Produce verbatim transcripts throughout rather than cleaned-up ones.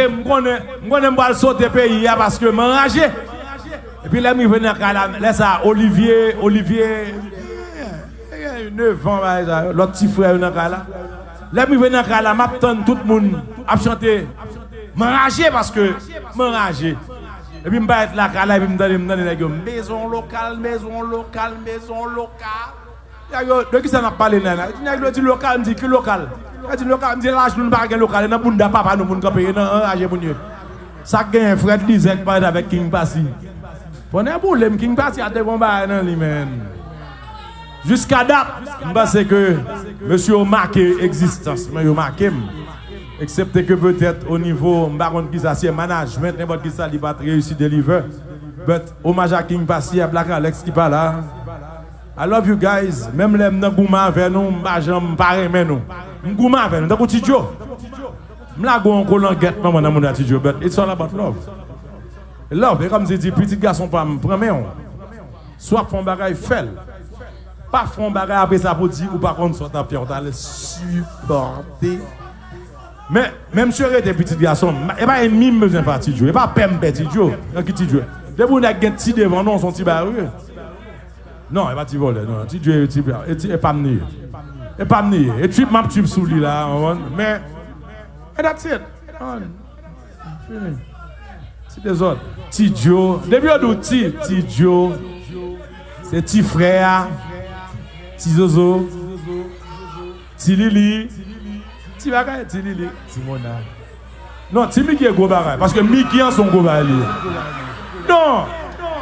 M konnen, m konnen m pral sote peyi a paske m anraje. Epi lè m rive nan kay la, lè sa a, Olivier, Olivier, lòt ti frè yo nan kay la. Lè m rive nan kay la, m ap tann tout moun ap chante. M anraje paske m anraje. Epi m parèt lakay la, epi m tande, m tande nèg yo, m bezwen yon lokal, m bezwen yon lokal, m bezwen yon lokal. Nèg yo, de kisa n ap pale la la? Nèg yo di lokal, m di ki lokal? Yo di lokal, m di laj nou pa gen lokal, e nan bounda papa nou pou n kanpe, e nan anraje pou n ye. Sa k genyen, Fred Lizèk pale avèk King Passy. Pwennè boule m, King Passy a te gon bagay nan li, menn. Jiska dat, m panse ke mesye yo make egzistans mwen, yo make m. Eksepte ke petèt o nivo, m pa konn kisa, si e management, nenpòt kisa, li pa t reyisi deliver. But, omaj a King Passy, a Black Alex ki pa la. I love you guys. Menm lè m nan goumen avè nou, m pa janm pa renmen nou. M goumen avè nou, tankou Ti Djo. M lage yon kolangèt manman nan moun a Ti Djo, but it's all about love. Love, e kòmsi di, pitit gason pa m, pran men w. Si w ap fè yon bagay, fè l. Pa fè yon bagay apre sa pou di ou pa konn sa w t ap fè, ou t al sipòte. Men, men msye rete pitit gason m. E pa ènmi m bezwen fè a Ti Djo. E pa pè m pè Ti Djo. Nan ki Ti Djo? Depi yon nèg gen ti devan non, se yon ti bagay ou ye. Non, e pa ti vòlè, non. Ti Djo, e ti, e ti, e pa m li ye. E pa m li ye. E trip m ap trip sou li la, w konprann? Men, and that's it. Fini. Ti dezòd. Ti Djo. Depi yo di w ti, Ti Djo, se ti frè a, ti zozo, ti Lili, ti bagay, ti Lili, ti Mona. Non, ti Miki e gwo bagay, paske Miki an se yon gwo bagay li ye. Non,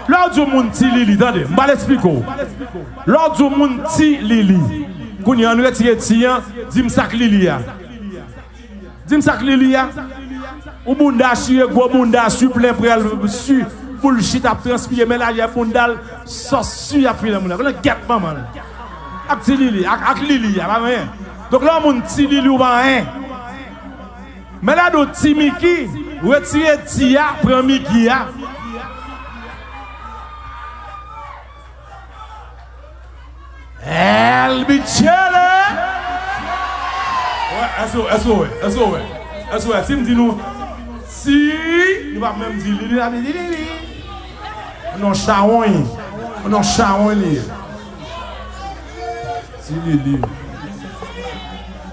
lè w di yon moun ti Lili, tande, m pral esplike w. Lè w di yon moun ti Lili, kounye a, ann retire ti an, di m sa k Lili a. Di m sa k Lili a. Ou bounda chire, gwo bounda, si plen prèl, si bullshit ap transpire, men lajè bounda l, sòs si ap file moun la. Konnen gèt manman l. Ak ti Lili, ak, ak Lili a, pa anyen. Donk lè yon moun ti Lili, ou pa anyen. Men lè di w ti Miki, retire ti a, pran Miki a. El Bichele! Wè, èske, èske w wè, èske w wè, èske w wè, si m di nou, si, nou p ap menm di li, li, li, li, li. Non, chawony. Non, chawony li ye. Ti Lili.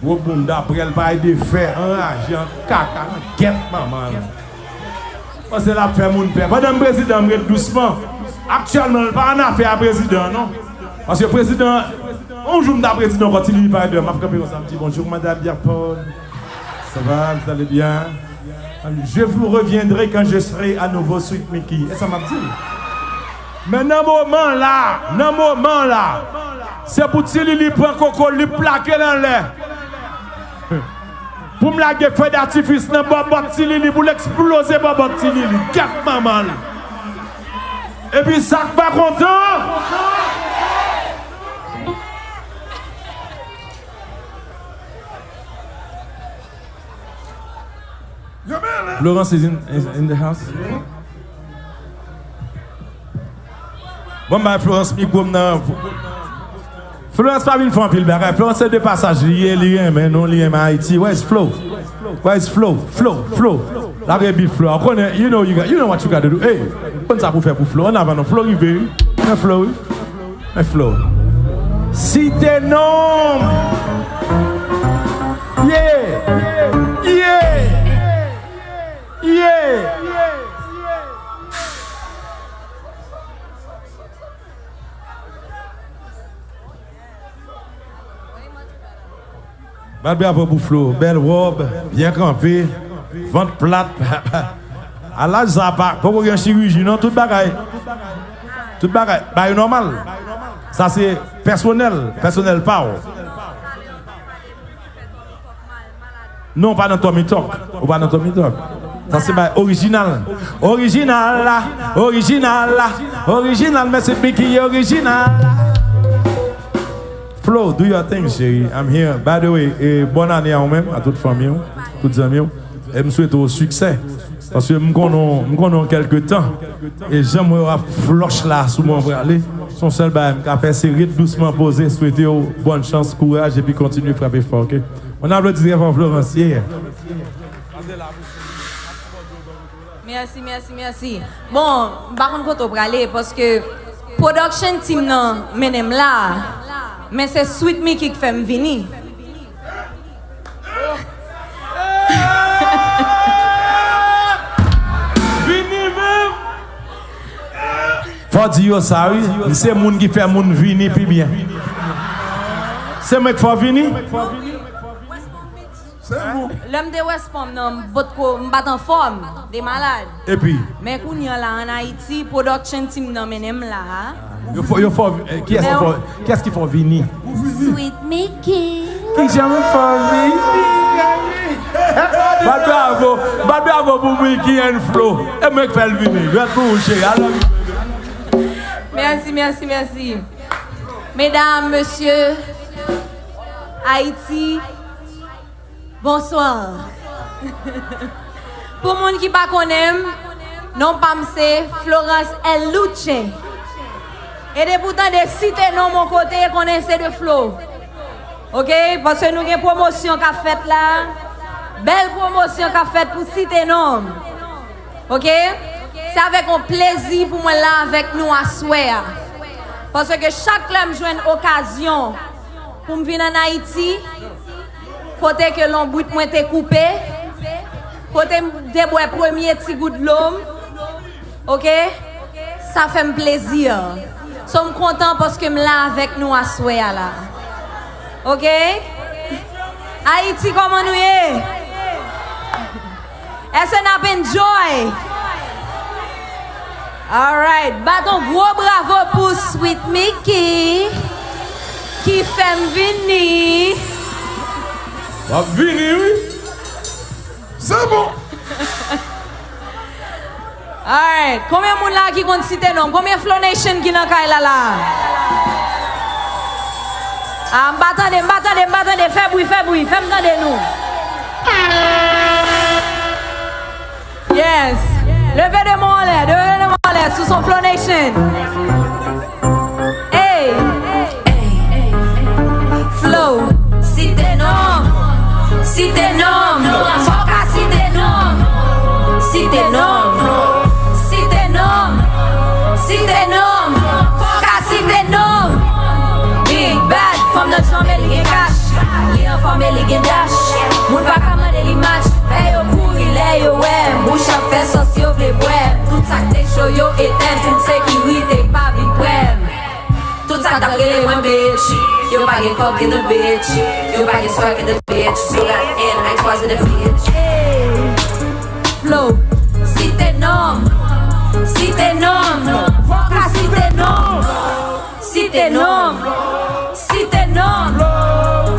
Gwo bounda, prèl parèy de fè, anraje, an kaka, nan gèt manman l. Panse l ap fè moun pè. Pandan m prezidan, m ret dousman. Aktyèlman, l pa ann afè a prezidan, non. Paske prezidan, yon jou m ta prezidan ankò, Ti Lili parèt deyò, m ap kanpe konsa, m di, "Bonjour, madame Pierre Paul. Ça va, vous allez bien?" "Je vous reviendrai quand je serai à nouveau Sweet Mickey." E sa m ap di l. Men nan moman la, nan moman la, se pou Ti Lili pran koko, li plake l anlè. Pou m lage feu d'artifice nan bòbòt Ti Lili, pou l eksploze bòbòt Ti Lili. Gèt manman l. Epi sa k pa kontan. Florence is in, is in the house. Bon, m bay Florence mikwo m nan. Florence pa vin fè anpil bagay. Florence se de pasaj li ye, li renmen nou, li renmen Ayiti. Where is Flo? Where is Flo? Flo, Flo. Lage beat Flo. Ou konnen, you know, you got, you know what you gotta do. Hey, konn sa pou fè pou Flo. Ann avan non, Flo rive, wi. Men Flo, wi. Men Flo. Site non. Yeah. Yeah. Yeah. Bat bravo pou Flo. Bèl wòb, byen kanpe, vant plat. A laj sa pa, poko gen chiriji non, tout bagay. Tout bagay, bagay nòmal. Sa se pèsonèl, pèsonèl pa w. Non, ou pa nan Tommy Talk. Ou pa nan Tommy Talk. Sa se bay orijinal. Orijinal la. Orijinal la. Orijinal, men se Biggie orijinal la. Flo, do your thing, cheri. I'm here. By the way, e, bòn ane a ou menm, a tout fanmi w, tout zanmi w. E m swete w siksè. Paske m konnen w, m konnen w kèlke tan. E jan m wè w ap flòch la sou mwen prale, se yon sèl bagay m ka fè, se ret dousman poze, swete w bòn chans, kouraj, epi kontinye frape fò, oke? On applaudit très fort Florence, yeah. Mèsi, mèsi, mèsi. Bon, m pa konn kote w prale, paske production team nan mennen m la, men se Sweet Mickey k fè m vini. Vini menm! Fò di yo sa, wi. Se moun ki fè moun vini pi byen. Se mwen k fè w vini? Se bon. Lè m te wè spòm nan, m potko, m pa t anfòm, de malad. Epi? Men kounye a la, ann Ayiti, production team nan mennen m la. Yo fò, yo fò, eh, kiyès ki fò, kiyès ki fò vini? Sweet Mickey. Ki jan m fò vini? Bat bravo, bat bravo pou Mickey and Flo. E mwen k fè l vini. Jwèt pou ou, cheri. I love you, baby. Mèsi, mèsi, mèsi. Medam, mesye, Ayiti, bonswa. Pou moun ki pa konnen m, non pa m se Florence El Luche. E depi w tande site non m yon kote, konnen se de Flo. Oke? Paske nou gen pwomosyon k ap fèt la. Bèl pwomosyon k ap fèt pou site non m. Oke? Se avèk yon plezi pou mwen la avèk nou aswè a. Paske chak lè m jwenn okazyon pou m vin ann Ayiti, kote ke lonbrit mwen te koupe, kote m te bwè premye ti gout dlo m, oke? Sa fè m plezi. So, m kontan paske m la avèk nou aswè a la. Oke? Ayiti, kòman nou ye? Èske n ap enjoy? Alright, bat yon gwo bravo pou Sweet Mickey ki fè m vini. W ap vini, wi. Se bon. Alright. Konbyen moun la ki konn site non m? Konbyen Flow Nation ki nan kay la la? Ah, m pa tande, m pa tande, m pa tande. Fè bri, fè bri, fè m tande nou. Yes. Leve de men w anlè, leve de men w anlè sou son Flow Nation. Hey. Flow, site non m, site non m, fò w ka site non m, site non m, site non m, site non m, fò w ka site non m. Big Bad, fanm nan janbe li gen kach, li anfòme li gen dach, moun pa ka mande li match, fè yo kouri lè yo wè m, bouch ap fè sòs yo vle bwè m, tout sa k te cho yo etèn, tout sekirite pa vin prè m. Tout sa k t ap rele mwen bitch, yo pa gen kòb ke the bitch, yo pa gen swag ke the bitch, so that and I was the bitch. Hey, Flow, site non m, site non m, fò w ka site non m, site non m, site non m,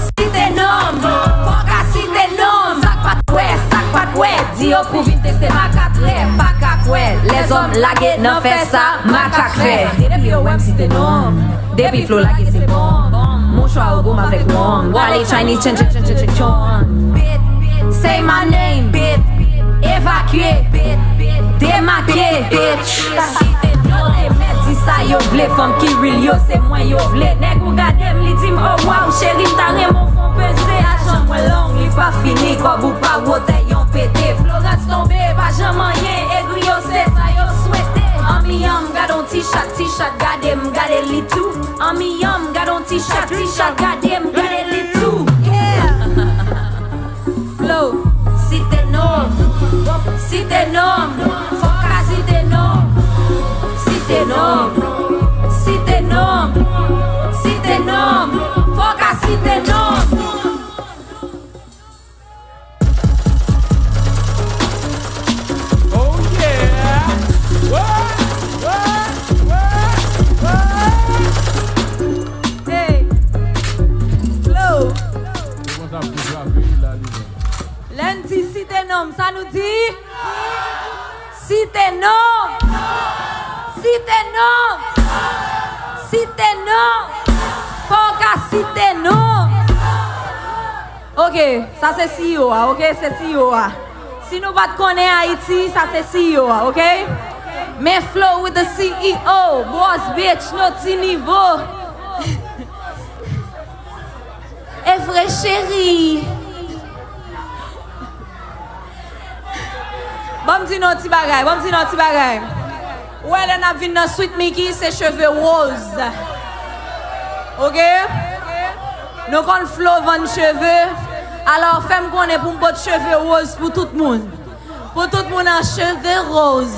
site non m, fò w ka site non m. Sa k pa t wè, sa k pa t wè, di yo pou vin teste makak. Trè pa ka kwè, lèzòm lage nan fè sa makak fè. Depi yo wè m site non m, depi Flow lage se bonm. Mouchwa ou gou m avèk wonm. Wale Chinese chen chen chen chen chen chon. Bitch, say my name, bitch. Evakye, bitch. Demake, bitch. Site non, yo te mèt di sa yo vle. Fanm ki real yo, se mwen yo vle. Nèg ou gade m, li di m, oh wow, cheri, m ta renmen w fè w peze. Ajan mwen long, li pa fini, kòb ou pa wotè yon pete. Florence tonbe, pa janm anyen, egri yo se sa yo swete. Anmiyanm, gade yon ti chat, ti chat gade m, gade li tou. Anmiyanm, gade yon ti chat, ti chat gade m, gade li tou. Yeah. Flow. Site non m, site non m, fò w ka site non m. Site non m, site non m, site non m, fò w ka site non m. Oh yeah! What? What? What? What? Hey! Flow! Se konsa pou Javi la li menm. Lè n di site non m, sa nou di? Site non m! Site non m! Site non m! Fò w ka site non m! Ok, sa se C E O a, ok? Se C E O a. Si nou pa t konnen Ayiti, sa se C E O a, ok? Men Flow with the C E O, boss bitch, no ti nivo. E vre, cheri. Ban m di nou yon ti bagay, ban m di nou yon ti bagay. Ou wè lè n ap vin nan Sweet Mickey, se cheve woz. Oke? Nou konn Flo vann cheve. Alò, fè m konnen pou m pot cheve woz pou tout moun. Pou tout moun an cheve woz.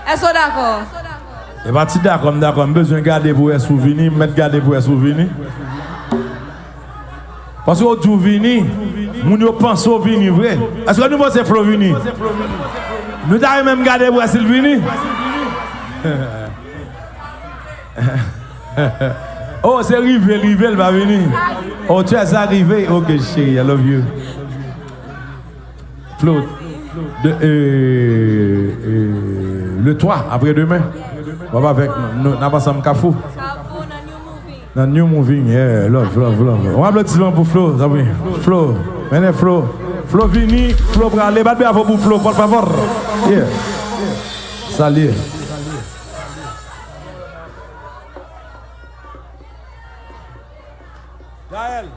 Èske w dakò? E pa ti dakò, m dakò. M bezwen gade pou wè si w vini. M mèt gade pou wè si w vini. Paske w di w vini, moun yo panse w vini vre. Èske nou panse Flo vini? Nou ta renmen m gade pou wè si l vini. Oh, se rive l rive, l pa vini. Oh, tu as arrivé. Ok, chérie, I love you. Flo, de, euh, euh, le twa, apre demen, w ap avèk nou, n ap ansanm Kafou. Nan New Moving, yeah, love, love, love. Yon aplodisman pou Flo, zanmi. Flo, mennen Flo. Flo vini, Flo prale. Bat bravo pou Flo, por favor. Yeah. Salye. Gaël.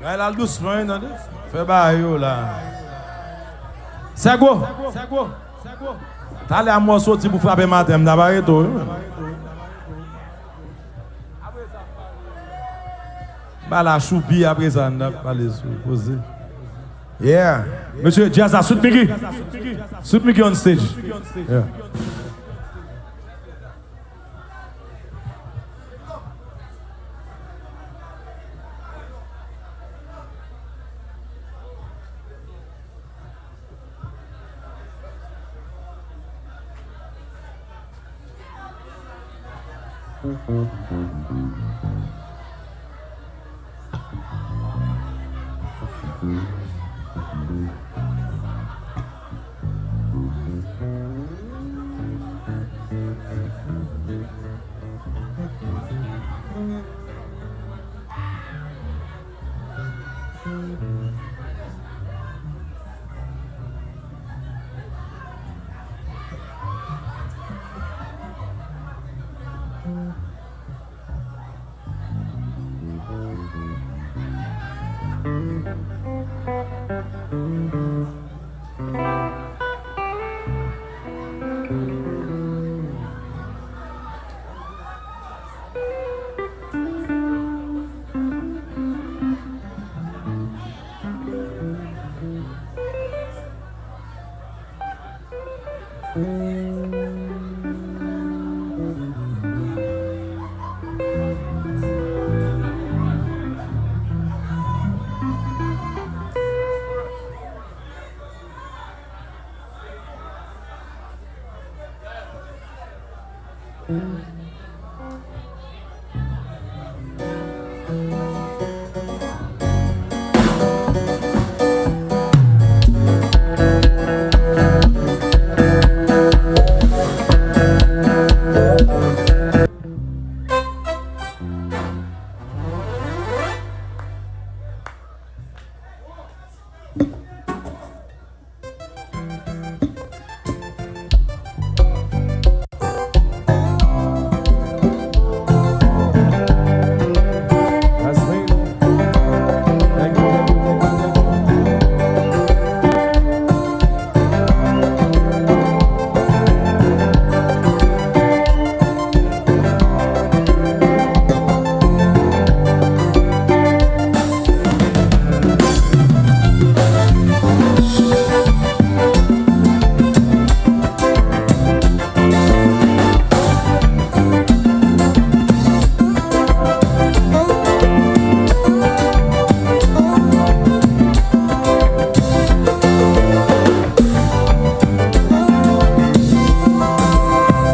Gaël, al dousman, wi, tande. Fè bagay yo la. Sègo. Talè a mwen soti pou frape maten, m ta pa rete w, wi. Ba la choupi apre sa, n ap pale sou koze. Yeah. Mesye, djaz la, Sweet Mickey. Sweet Mickey on stage. Yeah.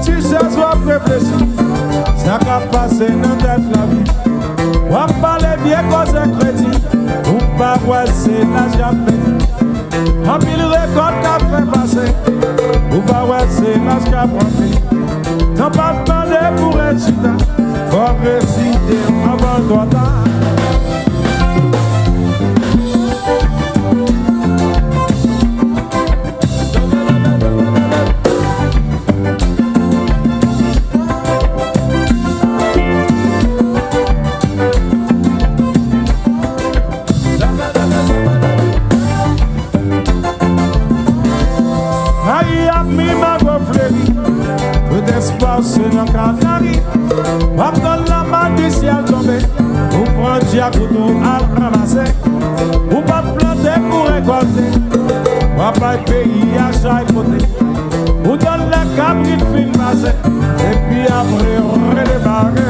Ti chèz w ap reflechi, sa k ap pase nan tèt lavi. W ap pale vye koze kredi, ou pa wè se laj k ap pèdi. Anpil rekòt k ap fè pase, ou pa wè se laj k ap rantre. Tan pa t mande pou ret chita, fòk resi anvan l twò ta. Espase nan Kanari, w ap tann lanmadi syèl tonbe. Ou pran djak ou tou al ranmase. Ou p ap plante pou rekòlte. W ap bay peyi a chay pote. Ou tann lè kabrit fin pase. Epi apre, redemare.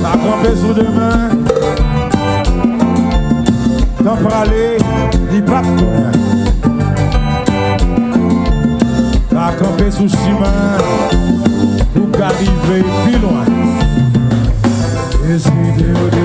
Pa kanpe sou demen. Tan prale, li p ap tounen. Pa kanpe sou chimen pou w ka rive pi lwen. Deside w